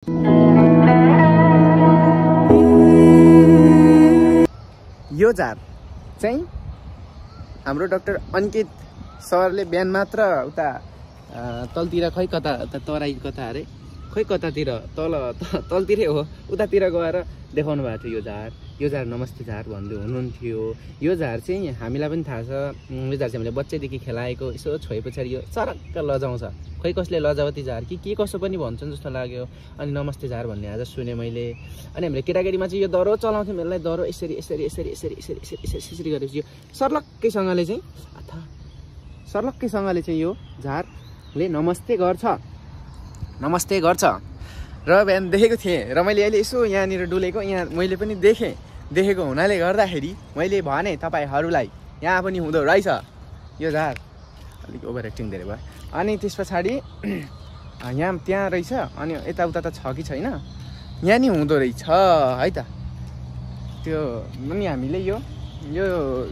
यो झार चाहिँ हाम्रो डाक्टर अङ्कित सरले बिहान मात्र उता तलतिर खै कता तराई कता अरे खै कतातिर तलतिरै हो उतातिर गएर देखाउनु भएको थियो। यो झार नमस्ते झार भन्दै हुनुहुन्थ्यो। यो झार चाहिँ हामीलाई पनि थाहा छ, यो झार चाहिँ हामीले बच्चैदेखि खेलाएको। यसो छोए पछाडि यो सरक्क लजाउँछ, खै कसले लजावती झार कि के कसो पनि भन्छन् जस्तो लाग्यो। अनि नमस्ते झार भन्ने आज सुने मैले। अनि हामीले केटाकेटीमा चाहिँ यो दरो चलाउँथ्यौँ, यसलाई दरो यसरी यसरी यसरी यसरी यसरी यसरी यसरी यसरी गरेपछि यो सर्लक्कैसँगले चाहिँ सर्लक्कैसँगले चाहिँ यो झारले नमस्ते गर्छ। र बिहान देखेको थिएँ र मैले अहिले यसो यहाँनिर डुलेको, यहाँ मैले पनि देखेको हुनाले गर्दाखेरि मैले भने तपाईँहरूलाई यहाँ पनि हुँदो रहेछ यो झार। अलिक ओभर एक्टिङ धेरै भयो। अनि त्यस पछाडि त्यहाँ रहेछ, अनि यताउता त छ कि छैन, यहाँ नि हुँदो रहेछ है त। त्यो अनि हामीले यो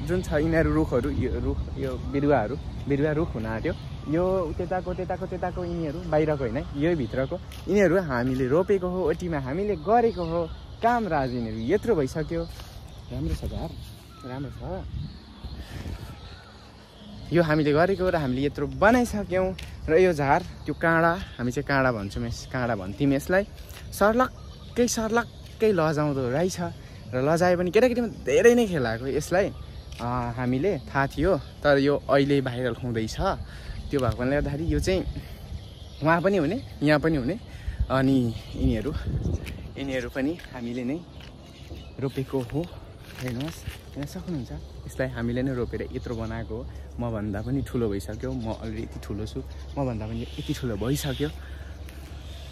जुन छ यिनीहरू रुखहरू, यो बिरुवा रुख हुन आँट्यो। यो त्यताको यिनीहरू बाहिरको होइन, यो भित्रको यिनीहरू हामीले रोपेको हो, ओटीमा हामीले गरेको हो काम। राज यिनीहरू यत्रो भइसक्यो। राम्रो छ झार, राम्रो छ। यो हामीले गरेको र हामीले यत्रो बनाइसक्यौँ। र यो झार त्यो काँडा, हामी चाहिँ काँडा भन्थ्यौँ यसलाई। सर्लक्कै लजाउँदो रहेछ। र लजाए पनि केटाकेटीमा धेरै नै खेलाएको यसलाई हामीले थाहा थियो। तर यो अहिले भाइरल हुँदैछ। त्यो भएकोले गर्दाखेरि यो चाहिँ वहाँ पनि हुने, यहाँ पनि हुने। अनि यिनीहरू पनि हामीले नै रोपेको हो। हेर्नुहोस्, हेर्न सक्नुहुन्छ। यसलाई हामीले नै रोपेर यत्रो बनाएको हो। मभन्दा पनि ठुलो भइसक्यो, म अलरेडी यति ठुलो छु, मभन्दा पनि यति ठुलो भइसक्यो।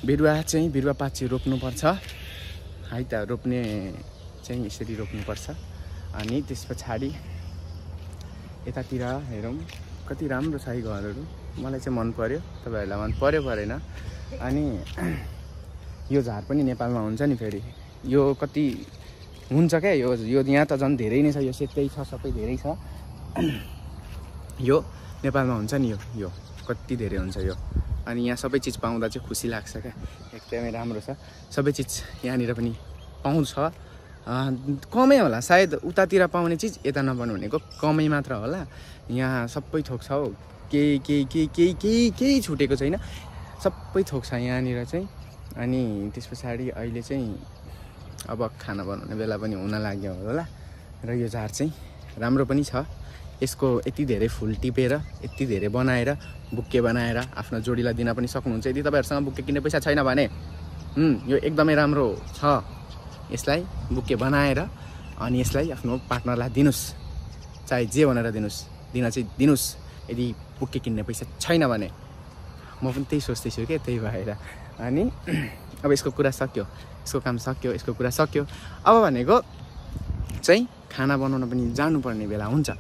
बिरुवा पात चाहिँ रोप्नुपर्छ है त। रोप्ने चाहिँ यसरी रोप्नुपर्छ। अनि त्यस पछाडि यतातिर हेरौँ कति राम्रो छ है घरहरू। मलाई चाहिँ मन पर्यो, तपाईँहरूलाई मन पर्यो परेन। अनि यो झार पनि नेपालमा हुन्छ नि फेरि। यो कति हुन्छ क्या, यो यहाँ त झन् धेरै नै छ। यो सेतै छ, सबै धेरै छ। यो नेपालमा हुन्छ नि, यो कति धेरै हुन्छ यो। अनि यहाँ सबै चिज पाउँदा चाहिँ खुसी लाग्छ क्या, एकदमै राम्रो छ। सबै चिज यहाँनिर पनि पाउँछ। कमै होला सायद, उतातिर पाउने चिज यता नपाउनु भनेको कमै मात्र होला। यहाँ सबै थोक छ हौ, केही छुटेको छैन, सबै थोक छ यहाँनिर चाहिँ। अनि त्यस पछाडि अहिले चाहिँ अब खाना बनाउने बेला पनि हुन लाग्यो होला। र यो झार चाहिँ राम्रो पनि छ। यसको यति धेरै फुल टिपेर, यति धेरै बनाएर, बुक्के बनाएर आफ्नो जोडीलाई दिन पनि सक्नुहुन्छ। यदि तपाईँहरूसँग बुक्के किन्ने पैसा छैन भने यो एकदमै राम्रो छ। यसलाई बुक्के बनाएर अनि यसलाई आफ्नो पार्टनरलाई दिनुहोस्, चाहे जे भनेर दिनुहोस्। यदि बुक्के किन्ने पैसा छैन भने म पनि त्यही सोच्दैछु क्या, त्यही भएर। अनि अब यसको कुरा सक्यो, यसको काम सक्यो, यसको कुरा सक्यो। अब भनेको चाहिँ खाना बनाउन पनि जानुपर्ने बेला हुन्छ।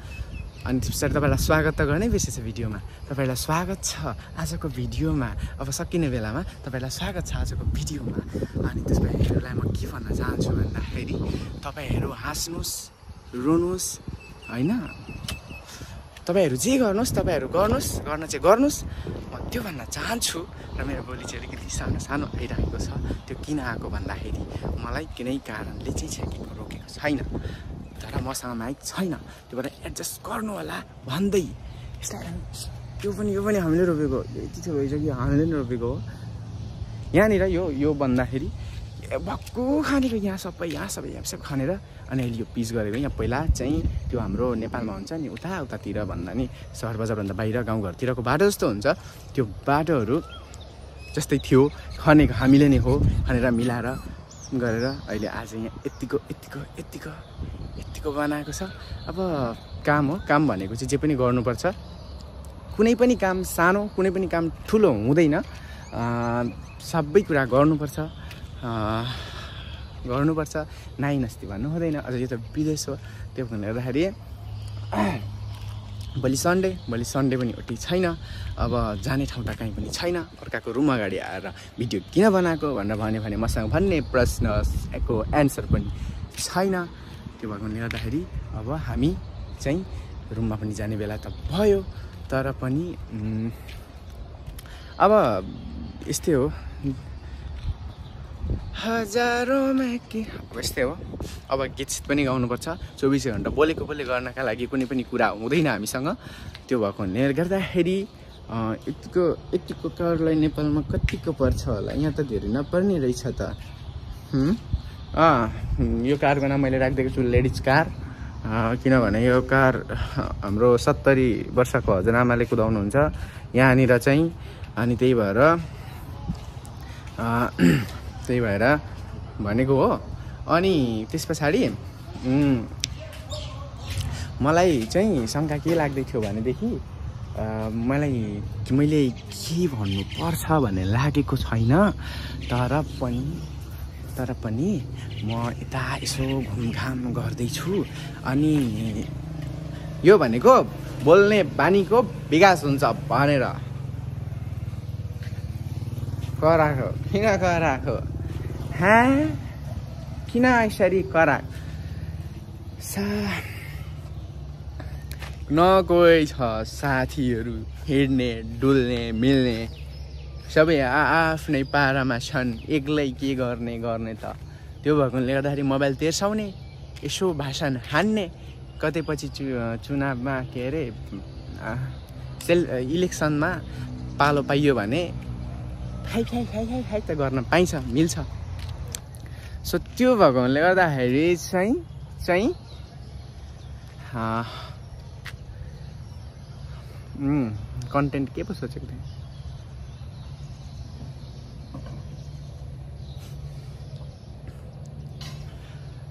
अनि त्यस पछाडि तपाईँलाई स्वागत त गर्नै बिर्सेछ भिडियोमा। तपाईँलाई स्वागत छ आजको भिडियोमा। अब सकिने बेलामा तपाईँलाई स्वागत छ आजको भिडियोमा। अनि त्यसलाई म के भन्न चाहन्छु भन्दाखेरि तपाईँहरू हाँस्नुहोस्, रोनुहोस् होइन, तपाईँहरू जे गर्नुहोस्, तपाईँहरू गर्न चाहिँ गर्नुहोस्, म त्यो भन्न चाहन्छु। र मेरो बोली चाहिँ अलिकति सानो आइरहेको छ। त्यो किन आएको भन्दाखेरि मलाई कुनै कारणले चाहिँ छ्याकेको रोकेको छैन, तर मसँग माइक छैन, त्यो भएर एडजस्ट गर्नु होला भन्दै यसलाई यो पनि हामीले रोपेको, यति चाहिँ भइसक्यो, हामीले नै रोपेको हो। यहाँनिर यो भन्दाखेरि भक्कु खानेको, यहाँ सबै खनेर अनि अहिले यो पिस गरेको। यहाँ पहिला चाहिँ त्यो हाम्रो नेपालमा हुन्छ नि उतातिर भन्दा नि सहर बजारभन्दा बाहिर गाउँघरतिरको बाटो जस्तो हुन्छ, त्यो बाटोहरू जस्तै थियो, खनेको हामीले नै हो, खनेर मिलाएर गरेर अहिले आज यहाँ यत्तिको बनाएको छ। अब काम हो, काम भनेको चाहिँ जे पनि गर्नुपर्छ। कुनै पनि काम सानो, कुनै पनि काम ठुलो हुँदैन, सबै कुरा गर्नुपर्छ। नाइ नस्ती भन्नु हुँदैन। अझ यो त विदेश हो, त्यो भएर गर्दाखेरि भोलि सन्डे पनि ओटी छैन। अब जाने ठाउँ त कहीँ पनि छैन। अर्काको रुम अगाडि आएर भिडियो किन बनाएको भनेर भन्यो भने मसँग भन्ने प्रश्नको एन्सर पनि छैन। त्यो भएकोले गर्दाखेरि अब हामी चाहिँ रुममा पनि जाने बेला त भयो, तर पनि अब यस्तै हो। हजारौं में के यस्तै हो। अब गीत सित पनि गाउनुपर्छ। 24 घण्टा बोलेको गर्नका लागि कुनै पनि कुरा हुँदैन हामीसँग। त्यो भएको हुनाले गर्दाखेरि यतिको कारलाई नेपालमा कतिको पर्छ होला? यहाँ त धेरै नपर्ने रहेछ त। यो कारको नाम मैले राखिदिएको छु लेडिज कार, किनभने यो कार हाम्रो 70 वर्षको हजुरआमाले कुदाउनुहुन्छ यहाँनिर चाहिँ। अनि त्यही भएर भनेको हो। अनि त्यस पछाडि मलाई चाहिँ शङ्का के लाग्दै थियो भनेदेखि मैले के भन्नु पर्छ भन्ने लागेको छैन। तर पनि म यता यसो घुमघाम गर्दैछु। अनि यो भनेको बोल्ने बानीको विकास हुन्छ भनेर कराएको। किन कराएको? किन यसरी कराएको? न कोही छ साथीहरू हिँड्ने डुल्ने मिल्ने, सबै आफ्नै पारामा छन्। एक्लै के गर्ने त। त्यो भएकोले गर्दाखेरि मोबाइल तेर्साउने, यसो भाषण हान्ने, कतै पछि चुनावमा के अरे इलेक्सनमा पालो पाइयो भने खाइ त गर्न पाइन्छ, मिल्छ। सो त्यो भएको हुनाले गर्दाखेरि चाहिँ कन्टेन्ट के पो सोचेको थिएँ।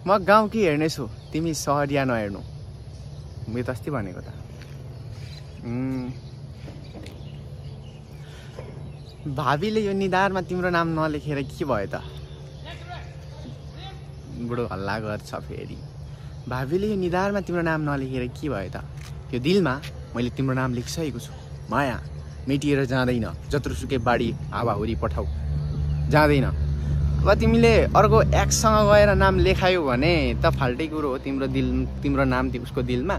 म गाउँकी हेर्नेछु, तिमी सहरिया नहेर्नु। मैले त अस्ति भनेको त। भाबीले यो निधारमा तिम्रो नाम नलेखेर के भयो त? बुढो हल्ला गर्छ फेरि। भाबीले यो निधारमा तिम्रो नाम नलेखेर के भयो त? यो दिलमा मैले तिम्रो नाम लेखिसकेको छु। माया मेटिएर जाँदैन, जत्रोसुकै बाढी हावाहुरी पठाऊ जाँदैन। अब तिमीले अर्को एक्ससँग गएर नाम लेखायौ भने त फाल्टै कुरो हो। तिम्रो नाम उसको दिलमा।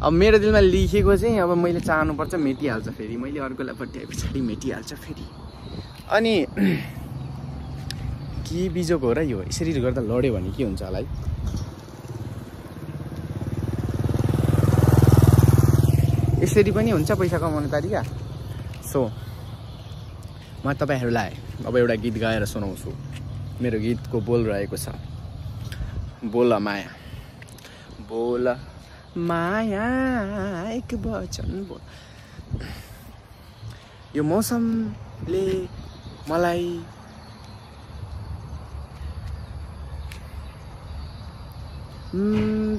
अब मेरो दिलमा लेखेको चाहिँ अब मैले चाहनुपर्छ मेटिहाल्छ फेरि। मैले अर्कोलाई पट्याए पछाडि मेटिहाल्छ फेरि। अनि के बिजोक हो र यो? यसरी गर्दा लड्यो भने के हुन्छ होला है? यसरी पनि हुन्छ पैसा कमाउने तरिका? सो म तपाईँहरूलाई अब एउटा गीत गाएर सुनाउँछु। मेरो गीतको बोल रहेको छ, बोल माया। बोल माया एक वचन बोल। यो मौसमले मलाई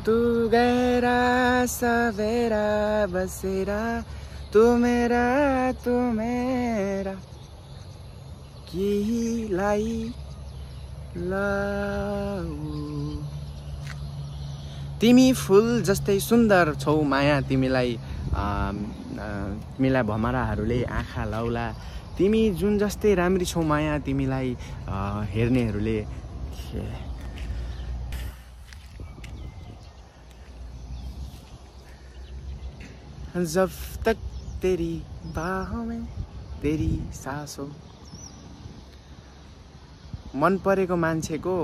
तू गहरा सवेरा बसेरा, तू मेरा केहीलाई तिमी फुल जस्तै सुन्दर छौ माया, तिमीलाई भमराहरूले आँखा लाउला। तिमी जुन जस्तै राम्री छौ माया, तिमीलाई हेर्नेहरूले जब तक तेरी बाहों में तेरी सास हो। मन परेको मान्छेको